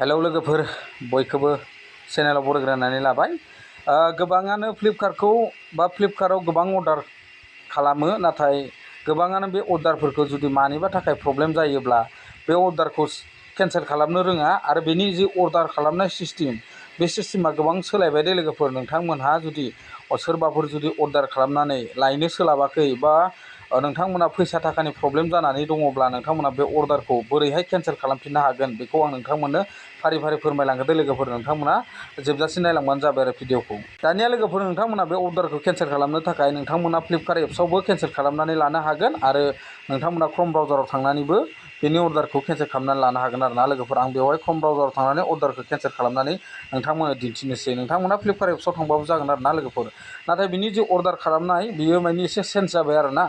Hello लोगोफोर बयखौबो चेनेलाव बरायग्रोनानै लाबाय। गोबाङानो फ्लिपकार्टखौ बा फ्लिपकार्टआव गोबां अर्डार खालामो, नाथाय गोबाङानो बे अर्डारफोरखौ जुदि मानिबा थाखाय प्रब्लेम जायोब्ला बे अर्डारखौ केन्सेल खालामनो रोङा आरो बेनि जि अर्डार खालामनाय सिस्टेम बे सिस्टेमा गोबां सोलायबाय दे लोगोफोर। नोंथांमोनहा जुदि सोरबाफोर जुदि अर्डार खालामनानै लायनो सोलाबाखै बा नोंथांमोना फैसा थाखानि प्रब्लेम जानानै दङब्ला नोंथांमोना बे अर्डारखौ बोरैहाय केन्सेल खालामफिननो हागोन बेखौ आं नोंथांमोननो फारि फारि फोरमायलांगोन दे लोगोफोर। नोंथांमोना जोबजासिम नायलांबानो जाबाय आरो भिडिअखौ। दानिया लोगोफोर नोंथांमोना बे अर्डारखौ केन्सेल खालामनो थाखाय नोंथांमोना फ्लिपकार्ट एप्सआवबो केन्सेल खालामनानै लानो हागोन आरो नोंथांमोना क्रोम ब्राउजाराव थांनानैबो बेनि अर्डारखौ केन्सेल खालामनानै लानो हागोन आरो ना लोगोफोर। आं बेवहाय क्रोम ब्राउजाराव थांनानै अर्डारखौ केन्सेल खालामनानै नोंथांमोननो दिन्थिनोसै। नोंथांमोना फ्लिपकार्ट एप्सआव थांबाबो जागोन आरो ना लोगोफोर। नाथाय बिनि जे अर्डार खालामनाय बियो माने एसे चेन्ज जाबाय आरो ना।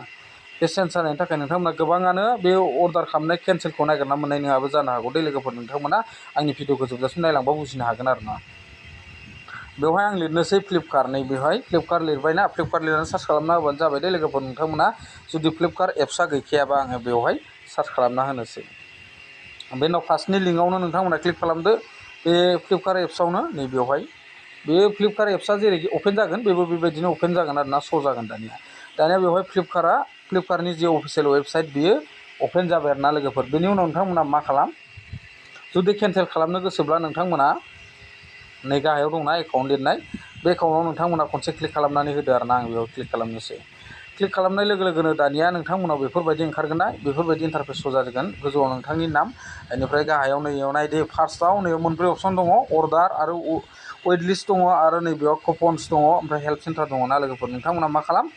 बे चेन्ज जानायनि थाखाय नोंथांमोना गोबाङानो बे अर्डार खालामनाय केन्सेलखौ नागिरना मोननाय नङाबो जानो हागौ दे लोगोफोर। नोंथांमोना आंनि भिडिअखौ जोबजासिम नायलांबा बुजिनो हागोन आरो ना। बेवहाय आं लिरनोसै फ्लिपकार्ट, नै बेवहाय फ्लिपकार्ट लिरबायना, फ्लिपकार्ट लिरनानै सार्च खालामना होबानो जाबाय दे लोगोफोर। नोंथांमोना जुदि फ्लिपकार्ट एप्सआ गैखायाबा आङो बेवहाय सार्च खालामना होनोसै। बे उनाव फार्स्टनि लिंकआवनो नोंथांमोना क्लिक खालामदो बे फ्लिपकार्ट एप्सआवनो। नै बेवहाय बे फ्लिपकार्ट एप्सआ जेरै अपेन जागोन बेबो बेबायदिनो अपेन जागोन आरो ना, श' जागोन। दानिया बेवहाय फ्लिपकार्टनि जे अफिसियेल वेबसाइट बियो अपेन जाबाय आरो ना लोगोफोर। बेनि उनाव नोंथांमोना मा खालाम, जुदि केन्सेल खालामनो गोसोब्ला नोंथांमोना नै गाहायाव दंना एकाउन्ट लिरनाय, बे एकाउन्टआव नोंथांमोना खनसे क्लिक खालामनानै होदो आरो ना। आं बेयाव क्लिक खालामनोसै। क्लिक खालामनाय लोगो लोगोनो दानिया नोंथांमोनाव बेफोरबायदि ओंखारगोन ना, बेफोरबायदि इन्टारफेस जागोन। गोजौआव नोंथांनि नाम, बेनिफ्राय गाहायाव नैयाव नायदो फार्स्टआव नैयाव मोनब्रै अपसन दङ, अर्डार आरो वेट लिस्ट दङ आरो नैबेयाव कुपन्स दङ, ओमफ्राय हेल्प सेन्टार दङ ना लोगोफोर। नोंथांमोना मा खालाम,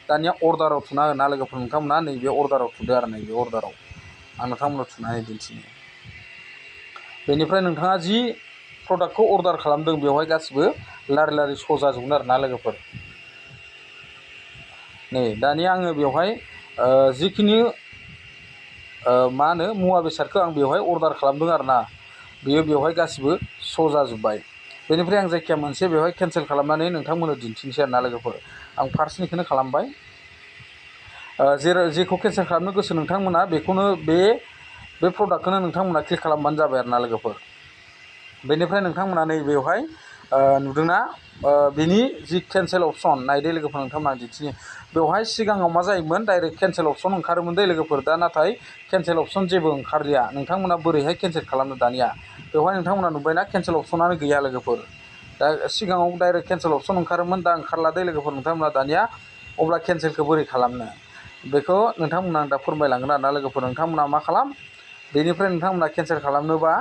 दानिया अर्डाराव थुना हो ना लोगोफोर। नोंथांमोना नैबे अर्डाराव थुदो आरो नैबे अर्डाराव आं नोंथांमोनाव थुनानै दिन्थिनो। बेनिफ्राय नोंथाङा जि प्रडाक्टखौ अर्डार खालामदों बेवहाय गासिबो लारि लारि श' जाजोबगोन आरो ना लोगोफोर। नै दानिया आङो बेवहाय जिखिनि मुवा बेसादखौ आं बेवहाय अर्डार खालामदों आरो ना, बेयो बेवहाय गासिबो श' जाजोब्बाय। बेनिफ्राय आं जायखिया मोनसे बेवहाय केन्सेल खालामनानै नोंथांमोननो दिन्थिनोसै आरो ना लोगोफोर। आं फार्स्टनिखौनो खालामबाय। जेखौ केन्सेल खालामनो गोसो नोंथांमोना बेखौनो बे प्रडाक्टखौनो नोंथांमोना क्लिक खालामबानो जाबाय आरो ना लोगोफोर। बेनिफ्राय नोंथांमोना नै बेवहाय नुदोंना बेनि जि केन्सेल अपसन, नायदो लोगोफोर नोंथांमोना दिन्थिनो। बेवहाय सिगाङाव मा जायोमोन, डाइरेक्ट केन्सेल अपसन ओंखारोमोन दे लोगोफोर। दा नाथाय केन्सेल अपसन जेबो ओंखारलिया। नोंथांमोना बोरैहाय केन्सेल खालामनो दानिया, बेवहाय नोंथांमोना नुबायना केन्सेल अपसनानो गैया लोगोफोर। दा सिगाङाव डाइरेक्ट केन्सेल अपसन ओंखारोमोन, दा ओंखारला दे लोगोफोर। नोंथांमोना दानिया अब्ला केन्सेलखौ बोरै खालामनो बेखौ नोंथांमोना आं दा फोरमायलांगोन आरो ना लोगोफोर। नोंथांमोना मा खालाम, बेनिफ्राय नोंथांमोना केन्सेल खालामनोबा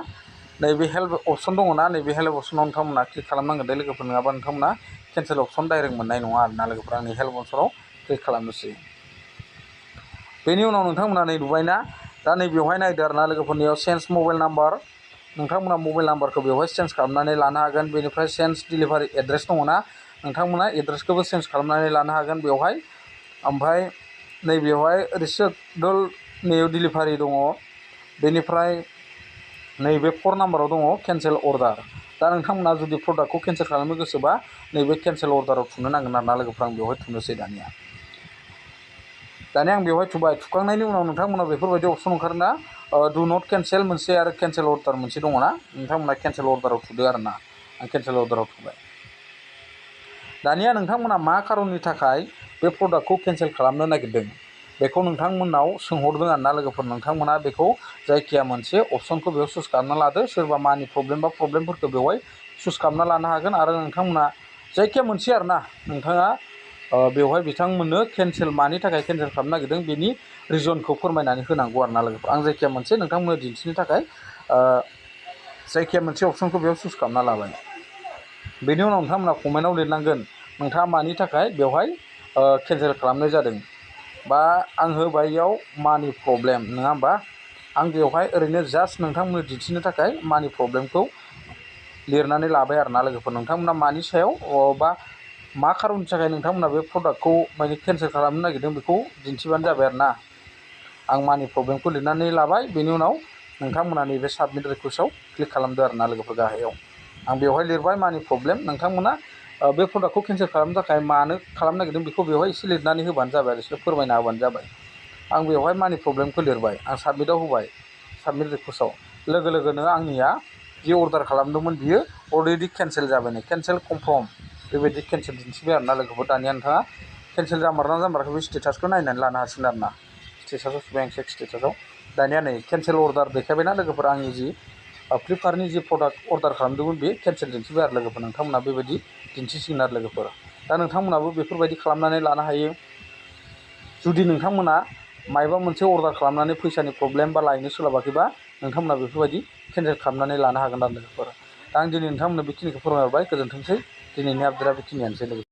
नैबे हेल्प अपसन दङ ना, नैबे हेल्प अपसनाव नोंथांमोना क्लिक खालामनांगोन दे लोगोफोर। नङाबा नोंथांमोना केन्सेल अपसन डाइरेक्ट मोननाय नङा आरो ना लोगोफोर। आंनि हेल्प अपसनाव क्लिक खालामनोसै। बेनि उनाव नोंथांमोना नै नुबायना, दा नै बेवहाय नायदो आरो ना लोगोफोरनियाव चेन्ज मबाइल नाम्बार, नोंथांमोना मबाइल नाम्बारखौ बेवहाय चेन्ज खालामनानै लानो हागोन। बेनिफ्राय चेन्ज डिलिभारि एड्रेस दङ ना, नोंथांमोना एड्रेसखौबो चेन्ज खालामनानै लानो हागोन बेवहाय। ओमफ्राय नैबेवहाय रिसिप्टल निउ डिलिभारि दङ। बेनिफ्राय नैबे 4 नाम्बाराव दङ केन्सेल अर्डार। दा नोंथांमोना जुदि प्रडाक्टखौ केन्सेल खालामनो गोसोबा नैबे केन्सेल अर्डाराव थुनो नांगोन आरो ना लोगोफोर। आं बेवहाय थुनोसै दानिया आं बेवहाय थुबाय। थुखांनायनि उनाव नोंथांमोना बेफोरबायदि अपसन ओंखारोना, डु नट केन्सेल मोनसे आरो केन्सेल अर्डार मोनसे दङ ना, नोंथांमोना केन्सेल अर्डाराव थुदो आरो ना। आं केन्सेल अर्डाराव थुबाय। दानिया नोंथांमोना मा खारननि थाखाय बे प्रडाक्टखौ केन्सेल खालामनो नागिरदों बेखौ नोंथांमोनाव सोंहरदों आरो ना लोगोफोर। नोंथांमोना बेखौ जायखिया मोनसे अपसनखौ बेयाव चुज खालामना लादो। सोरबा मानि प्रब्लेम बा प्रब्लेमफोरखौ बेवहाय चुज खालामना लानो हागोन आरो नोंथांमोना जायखिया मोनसे आरो ना, नोंथाङा बेवहाय बिथांमोननो केन्सेल मानि थाखाय केन्सेल खालामनो नागिरदों बेनि रिजनखौ फोरमायनानै होनांगौ आरो ना लोगोफोर। आं जायखिया मोनसे नोंथांमोननो दिन्थिनो थाखाय जायखिया मोनसे अपसनखौ बेयाव चुज खालामना लाबाय। बेनि उनाव नोंथांमोना कमेन्टआव लिरनांगोन नोंथाङा मानि थाखाय बेवहाय केन्सेल खालामनाय जादों, बा आं होबाय इयाव मानि प्रब्लेम, नङा होमबा। आं बेवहाय ओरैनो जास्ट नोंथांमोननो दिन्थिनो थाखाय मानि प्रब्लेमखौ लिरनानै लाबाय आरो ना लोगोफोर। नोंथांमोना मानि सायाव बा मा खारननि थाखाय नोंथांमोना बे प्रडाक्टखौ माने केन्सेल खालामनो नागिरदों बेखौ दिन्थिबानो जाबाय आरो ना। आं मानि प्रब्लेमखौ लिरनानै लाबाय। बेनि उनाव नोंथांमोना नैबे साबमिट रिकुवेस्टआव क्लिक खालामदो आरो ना लोगोफोर गाहायाव। आं बेवहाय लिरबाय मानि प्रब्लेम। नोंथांमोना बे प्रडाक्टखौ केन्सेल खालामनो थाखाय मानो खालामनो नागिरदों बेखौ बेवहाय एसे लिरनानै होबानो जाबाय आरो एसे फोरमायना होबानो जाबाय। आं बेवहाय मानि प्रब्लेमखौ लिरबाय, आं साबमिटआव होबाय, साबमिट रिकुवेस्टआव। लोगो लोगोनो आंनिया जि अर्डार खालामदोंमोन बियो अलरेडि केन्सेल जाबाय, केन्सेल कनफार्म बेबायदि केन्सेल दिन्थिबाय आरोना लोगोफोर। दानिया नोंथाङा केन्सेल जामारना जामाराखै बे स्टेटासखौ नायनानै लानो हासिगोन आरोना। स्टेटासाव सुबाय आं चेक स्टेटासाव। दानिया नै केन्सेल अर्डार देखायबायना लोगोफोर, आंनि जि फ्लिपकार्टनि जि प्रडाक्ट अर्डार खालामदोंमोन बे केन्सेल दिन्थिबाय आरो लोगोफोर। नोंथांमोना बेबायदि दिन्थिसिगोन आरो लोगोफोर। दा नोंथांमोनाबो बेफोरबायदि खालामनानै लानो हायो। जुदि नोंथांमोना मायबा मोनसे अर्डार खालामनानै फैसानि प्रब्लेम बा लायनो सोलाबाखैबा नोंथांमोना बेफोरबायदि केन्सेल खालामनानै लानो हागोन आरो लोगोफोर। दा आं दिनै नोंथांमोननो बेखिनिखौ फोरमायहरबाय। गोजोन्थोंसै। दिनैनि आपडेटआ बेखिनियानोसै लोगोफोर।